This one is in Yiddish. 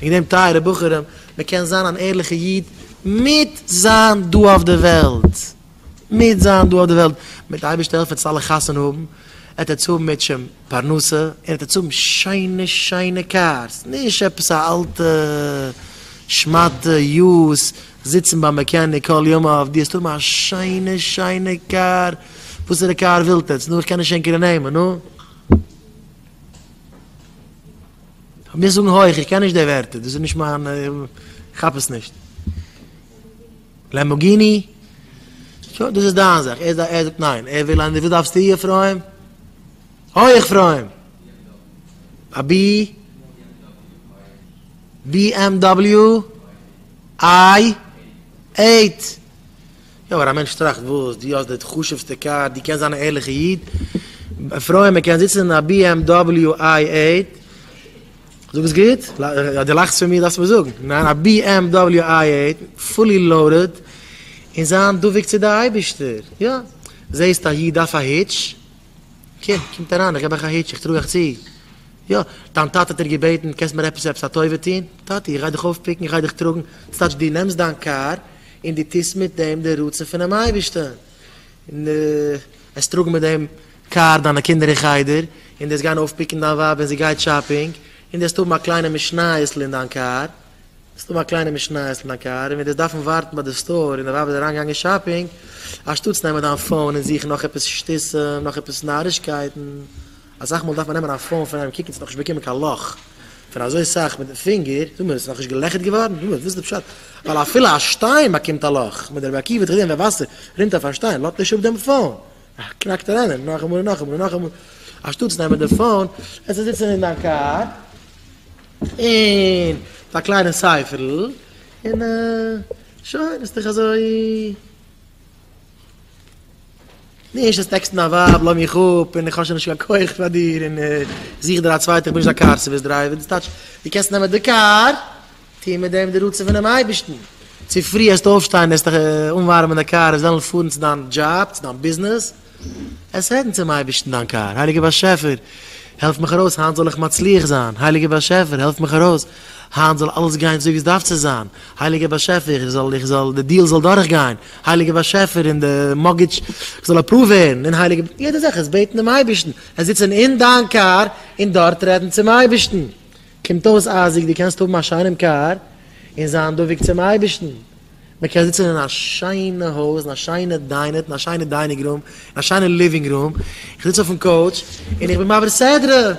וועגן דעם טייערע בחורים, מען קען זיין אן ערליכע איד מיט זיין דא אויף די וועלט, מיט זיין דא אויף די וועלט, מיט די אייבערשטע העלף וועט עטס אלע חתונה האבן, עט עטס האבן מירצעשעם פרנסה, און עט עטס האבן שיינע שיינע קארס, נישט עפעס א אלטע שמאטע יוז, זיצן ביים מעקעניק כל ימיו, דו העסט האבן א שיינע שיינע קאר, וואסערע קאר ווילט עטס? נו איך קען נישט ענקערע נעמען, נו? מוז זאגן הויך, איך קען נישט די ווערטער, דאס איז נישט מיין, איך כאפ עס נישט. לעמבארגיני? שוין, דאס איז דיין זאך. ער זאגט ניין, ער וויל איינער, וואס דארפסטו אפרים? הויך אפרים! א בי? בי עם דאבליו? איי? עיט! יא אבער א מענטש טראכט וואס? דו האסט די חשוב'סטע קאר, דו קענסט זיין א ערליכע איד? אפרים מען קען זיצן אין א בי עם דאבליו איי עיט, זאג עס גוט? דו לאכסט פון מיר דארפסט מיר זאגן, ניין א בי עם דאבליו איי עיט פולי לאודעד און זיין דבוק צו די אייבישטער, יא זעסט א איד דארף א היטש, קום, קומט אריין איך געב אייך א היטש איך טראג אייך צו, יא דיין טאטע האט דיר געבעטן קענסט מיר עפעס עפעס א טובה טון, טאטי איך גיי דיך אויפפיקן איך גיי דיך טראגן, ס'טייטש דו נעמסט דיין קאר און דו טוסט מיט דעם די רצון פונעם אייבערשטען, און עסט טראגן מיט דעם קאר דיינע קינדער אין חדר, און דו עסט גיין אויפפיקן דיין ווייב ווען זי גייט שאפינג, און דו עסט האבן א קליינע משניות'ל אין דיין קאר, עסט האבן א קליינע משניות'ל אין דיין קאר, און ווען דו עסט דארפן ווארטן ביי די סטאר און די ווייב איז אריינגעגאנגען שאפינג, אנשטאטס נעמען דיין פאון און זוכן נאך עפעס שטותים, נאך עפעס נארישקייטן. אסאך מאל דארף מען נעמען א פאון פון איינעם קוקן צו נאכנישט באקומען קיין לאך פון אזוי סאך מיטן פינגער, זאג מיר, עס איז נאכנישט געלעכערט געווארן? זאג מיר, וואס איז די פשט? ווייל אפילו א שטיין באקומט א לאך, מיט דער רבי עקיבא האט געזען ווי וואסער רינט אויף א שטיין, לאזט נישט אפ דעם פאון, קנאקט אריין און נאכאמאל און נאכאמאל און נאכאמאל, אנשטאטס נעמען די פאון, עס איז זיצן אין דיין קאר, און מיט א קליינע ספר'ל, און שוין, איז דאך אזוי. נישט אז טעקסטן א ווייב לאז מיך אפ און איך האב שוין נישט קיין כח פאר דיר און זוך דיר א צווייטע איך בין נישט דיין קאר סערוויס דרייווער דאס טייטש דו קענסט נעמען די קאר טון מיט דעם די רצון פונעם אייבערשטן צופרי עסט אויפשטיין עסט דיך אנווארעמען די קאר עסט וועלן פארן צו דיין דזשאב צו דיין ביזנעס עסט רעדן צום אייבערשטן דיין קאר הייליגער באשעפער העלף מיך ארויס היינט זאל איך מצליח זיין הייליגער באשעפער העלף מיך ארויס היינט זאל אלעס גיין אזוי ווי עס דארף צו זיין, הייליגער באשעפער איך זאל איך זאל די דיעל זאל דורך גיין, הייליגער באשעפער און די מארטגעדזש זאל אפראוו ווערן, און הייליגער יעדע זאך עס בעטן דעם אייבערשטן, עס זיצן אין דיין קאר און דארט רעדן צום אייבערשטן, קומט אויס אייזיק דו קענסט האבן א שיינעם קאר און זיין דבוק צום אייבערשטן, מען קען זיצן אין א שיינע הויז, אין א שיינע דיינעט, אין א שיינע dining room, אין א שיינע living room, איך זיץ אויפן couch און איך בין מעביר סדרה.